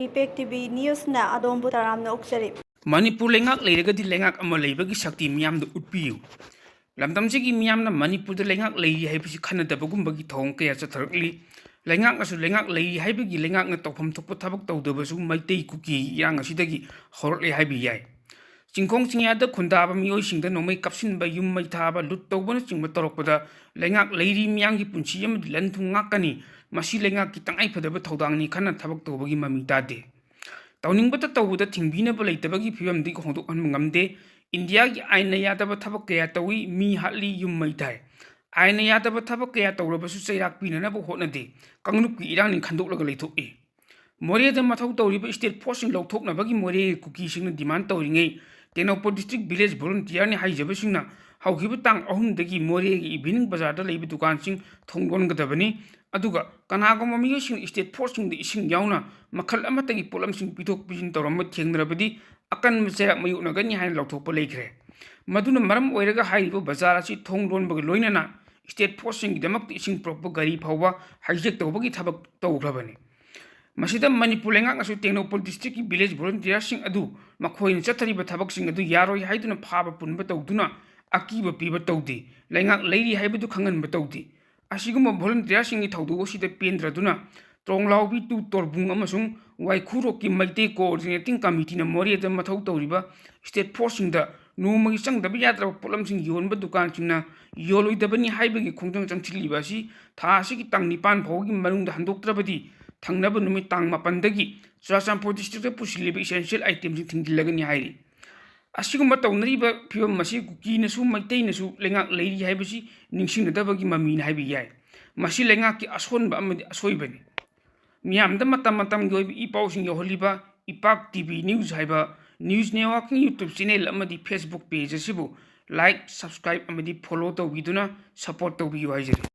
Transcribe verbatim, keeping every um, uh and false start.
Impact T V Newsꯅ ꯑꯗꯣꯝꯕꯨ ꯇꯔꯥꯝꯅ ꯑꯣꯛꯆꯔꯤ꯫ ꯃꯅꯤꯄꯨꯔ ꯂꯩꯉꯥꯛ ꯂꯩꯔꯒꯗꯤ ꯂꯩꯉꯥꯛ ꯑꯃ ꯂꯩꯕꯒꯤ ꯁꯛꯇꯤ ꯃꯤꯌꯥꯝꯗ ꯎꯠꯄꯤꯌꯨ꯫ ꯂꯝꯗꯝꯁꯤꯒꯤ ꯃꯤꯌꯥꯝꯅ ꯃꯅꯤꯄꯨꯔꯗ ꯂꯩꯉꯥꯛ ꯂꯩꯔꯤ ꯍꯥꯏꯕꯁꯤ ꯈꯟꯅꯗꯕꯒꯨꯝꯕꯒꯤ ꯊꯧꯑꯣꯡ ꯀꯌꯥ ꯆꯠꯊꯔꯛꯂꯤ꯫ ꯂꯩꯉꯥꯛꯅꯁꯨ ꯂꯩꯉꯥꯛ ꯂꯩꯔꯤ ꯍꯥꯏꯕꯒꯤ ꯂꯩꯉꯥꯛꯅ ꯇꯧꯐꯝ ꯊꯣꯛꯄ ꯊꯕꯛ ꯇꯧꯗꯕꯁꯨ ꯃꯩꯇꯩ ꯀꯨꯀꯤ ꯏꯔꯥꯡ ꯑꯁꯤꯗꯒꯤ ꯍꯧꯔꯛꯂꯦ ꯍꯥꯏꯕ ꯌꯥꯏ꯫ ꯆꯤꯡꯈꯣꯡ ꯆꯤꯡꯌꯥꯗ ꯈꯨꯟꯗꯥꯕ ꯃꯤꯑꯣꯏꯁꯤꯡꯗ ꯅꯣꯡꯃꯩ ꯀꯥꯞꯁꯤꯟꯕ, ꯌꯨꯝ ꯃꯩ ꯊꯥꯕ, ꯂꯨꯠ ꯇꯧꯕꯅꯆꯤꯡꯕ ꯇꯧꯔꯛꯄꯗ ꯂꯩꯉꯥꯛ ꯂꯩꯔꯤ ꯃꯤꯌꯥꯝꯒꯤ ꯄꯨꯟꯁꯤ ꯑꯃꯗꯤ ꯂꯟ ꯊꯨꯝ ꯉꯥꯛꯀꯅꯤ, ꯃꯁꯤ ꯂꯩꯉꯥꯛꯀꯤ ꯇꯉꯥꯏꯐꯗꯕ ꯊꯧꯗꯥꯡꯅꯤ ꯈꯟꯅ ꯊꯕꯛ ꯇꯧꯕꯒꯤ ꯃꯃꯤ ꯇꯥꯗꯦ꯫ ꯇꯧꯅꯤꯡꯕꯇ ꯇꯧꯕꯗ ꯊꯤꯡꯕꯤꯅꯕ ꯂꯩꯇꯕꯒꯤ ꯐꯤꯕꯝꯗꯒꯤ ꯍꯣꯡꯗꯣꯛꯍꯟꯕ ꯉꯝꯗꯦ꯫ ꯏꯟꯗꯤꯌꯥꯒꯤ ꯑꯥꯏꯟꯅ ꯌꯥꯗꯕ ꯊꯕꯛ ꯀꯌꯥ ꯇꯧꯏ, ꯃꯤ ꯍꯥꯠꯂꯤ, ꯌꯨꯝ ꯃꯩ ꯊꯥꯏ꯫ ꯑꯥꯏꯟꯅ ꯌꯥꯗꯕ ꯊꯕꯛ ꯀꯌꯥ ꯇꯧꯔꯕꯁꯨ ꯆꯩꯔꯥꯛ ꯄꯤꯅꯅꯕ ꯍꯣꯠꯅꯗꯦ꯫ ꯀꯥꯡꯂꯨꯞꯀꯤ ꯏꯔꯥꯡꯅꯤ ꯈꯟꯗꯣꯛꯂꯒ ꯂꯩꯊꯣꯛꯏ꯫ ꯃꯣꯔꯦꯗ ꯃꯊꯧ ꯇꯧꯔꯤꯕ state forceꯁꯤꯡ ꯂꯧꯊꯣꯛꯅꯕꯒꯤ ꯃꯣꯔꯦꯒꯤ ꯀꯨꯀꯤꯁꯤꯡꯅ demand ꯇꯧꯔꯤꯉꯩ, ꯇꯦꯡꯅꯧꯄꯜ district village volunteerꯅꯤ ꯍꯥꯏꯖꯕꯁꯤꯡꯅ ꯍꯧꯈꯤꯕ ꯇꯥꯡ ꯑꯍꯨꯝꯗꯒꯤ ꯃꯣꯔꯦꯒꯤ evening ꯕꯖꯥꯔꯗ ꯂꯩꯕ ꯗꯨꯀꯥꯟꯁꯤꯡ ꯊꯣꯡ ꯂꯣꯟꯒꯗꯕꯅꯤ꯫ ꯑꯗꯨꯒ ꯀꯅꯥꯒꯨꯝꯕ ꯃꯤꯑꯣꯏꯁꯤꯡꯅ state forceꯁꯤꯡꯗ ꯏꯁꯤꯡ ꯌꯥꯎꯅ ꯃꯈꯜ ꯑꯃꯠꯇꯒꯤ ꯄꯣꯠꯂꯝꯁꯤꯡ ꯄꯤꯊꯣꯛ ꯄꯤꯁꯤꯟ ꯇꯧꯔꯝꯕ ꯊꯦꯡꯅꯔꯕꯗꯤ ꯑꯀꯟꯕ ꯆꯩꯔꯥꯛ ꯃꯥꯌꯣꯛꯅꯒꯅꯤ ꯍꯥꯏꯅ ꯂꯥꯎꯊꯣꯛꯄ ꯂꯩꯈ꯭ꯔꯦ꯫ ꯃꯗꯨꯅ ꯃꯔꯝ ꯑꯣꯏꯔꯒ ꯍꯥꯏꯔꯤꯕ ꯕꯖꯥꯔ ꯑꯁꯤ ꯊꯣꯡ ꯂꯣꯟꯕꯒ ꯂꯣꯏꯅꯅ state forceꯁꯤꯡꯒꯤꯗꯃꯛꯇ ꯏꯁꯤꯡ ꯄꯨꯔꯛꯄ ꯒꯥꯔꯤ ꯐꯥꯎꯕ hijack ꯇꯧꯕꯒꯤ ꯊꯕꯛ ꯇꯧꯈ꯭ꯔꯕꯅꯤ꯫ ꯃꯁꯤꯗ ꯃꯅꯤꯄꯨꯔ ꯂꯩꯉꯥꯛꯅꯁꯨ ꯇꯦꯡꯅꯧꯄꯜ districtꯀꯤ village volunteerꯁꯤꯡ ꯑꯗꯨ ꯃꯈꯣꯏꯅ ꯆꯠꯊꯔꯤꯕ ꯊꯕꯛꯁꯤꯡ ꯑꯗꯨ ꯌꯥꯔꯣꯏ ꯍꯥꯏꯗꯨꯅ ꯐꯥꯕ ꯄꯨꯟꯕ ꯇꯧꯗꯨꯅ ꯑꯀꯤꯕ ꯄꯤꯕ ꯇꯧꯗꯦ, ꯂꯩꯉꯥꯛ ꯂꯩꯔꯤ ꯍꯥꯏꯕꯗꯨ ꯈꯪꯍꯟꯕ ꯇꯧꯗꯦ꯫ ꯑꯁꯤꯒꯨꯝꯕ volunteerꯁꯤꯡꯒꯤ ꯊꯧꯗꯣꯛ ꯑꯁꯤꯗ ꯄꯦꯟꯗ꯭ꯔꯗꯨꯅ ꯇ꯭ꯔꯣꯡꯂꯥꯎꯕꯤ to ꯇꯣꯔꯕꯨꯡ ꯑꯃꯁꯨꯡ ꯋꯥꯏꯈꯨꯔꯣꯛꯀꯤ ꯃꯩꯇꯩ coordinating committeeꯅ ꯃꯣꯔꯦꯗ ꯃꯊꯧ ꯇꯧꯔꯤꯕ state forceꯁꯤꯡꯗ ꯅꯣꯡꯃꯒꯤ ꯆꯪꯗꯕ ꯌꯥꯗ꯭ꯔꯕ ꯄꯣꯠꯂꯝꯁꯤꯡ ꯌꯣꯟꯕ ꯗꯨꯀꯥꯟꯁꯤꯡꯅ ꯌꯣꯜꯂꯣꯏꯗꯕꯅꯤ ꯍꯥꯏꯕꯒꯤ ꯈꯣꯡꯖꯪ ꯆꯪꯁꯤꯜꯂꯤꯕ ꯑꯁꯤ ꯊꯥ ꯑꯁꯤꯒꯤ ꯇꯥꯡ ꯅꯤꯄꯥꯟ ꯐꯥꯎꯕꯒꯤ ꯃꯅꯨꯡꯗ ꯍꯟꯗꯣꯛꯇ꯭ꯔꯕꯗꯤ ꯊꯪꯅꯕ ꯅꯨꯃꯤꯠ ꯇꯥꯡ ꯃꯥꯄꯟꯗꯒꯤ ꯆꯨꯔꯥꯆꯥꯟꯄꯨꯔ districtꯇ ꯄꯨꯁꯤꯜꯂꯤꯕ essential itemꯁꯤꯡ ꯊꯤꯡꯖꯤꯜꯂꯒꯅꯤ ꯍꯥꯏꯔꯤ꯫ ꯑꯁꯤꯒꯨꯝꯕ ꯇꯧꯅꯔꯤꯕ ꯐꯤꯕꯝ ꯑꯁꯤ ꯀꯨꯀꯤꯅꯁꯨ ꯃꯩꯇꯩꯅꯁꯨ ꯂꯩꯉꯥꯛ ꯂꯩꯔꯤ ꯍꯥꯏꯕꯁꯤ ꯅꯤꯡꯁꯤꯡꯅꯗꯕꯒꯤ ꯃꯃꯤꯅꯤ ꯍꯥꯏꯕ ꯌꯥꯏ꯫ ꯃꯁꯤ ꯂꯩꯉꯥꯛꯀꯤ ꯑꯁꯣꯟꯕ ꯑꯃꯗꯤ ꯑꯁꯣꯏꯕꯅꯤ꯫ ꯃꯤꯌꯥꯝꯗ ꯃꯇꯝ ꯃꯇꯝꯒꯤ ꯑꯣꯏꯕ ꯏ ꯄꯥꯎꯁꯤꯡ ꯌꯧꯍꯜꯂꯤꯕ ꯏꯄꯥꯛ T V News ꯍꯥꯏꯕ news networkꯀꯤ YouTube channel ꯑꯃꯗꯤ Facebook page ꯑꯁꯤꯕꯨ like, subscribe ꯑꯃꯗꯤ follow ꯇꯧꯕꯤꯗꯨꯅ support ꯇꯧꯕꯤꯌꯨ ꯍꯥꯏꯖꯔꯤ꯫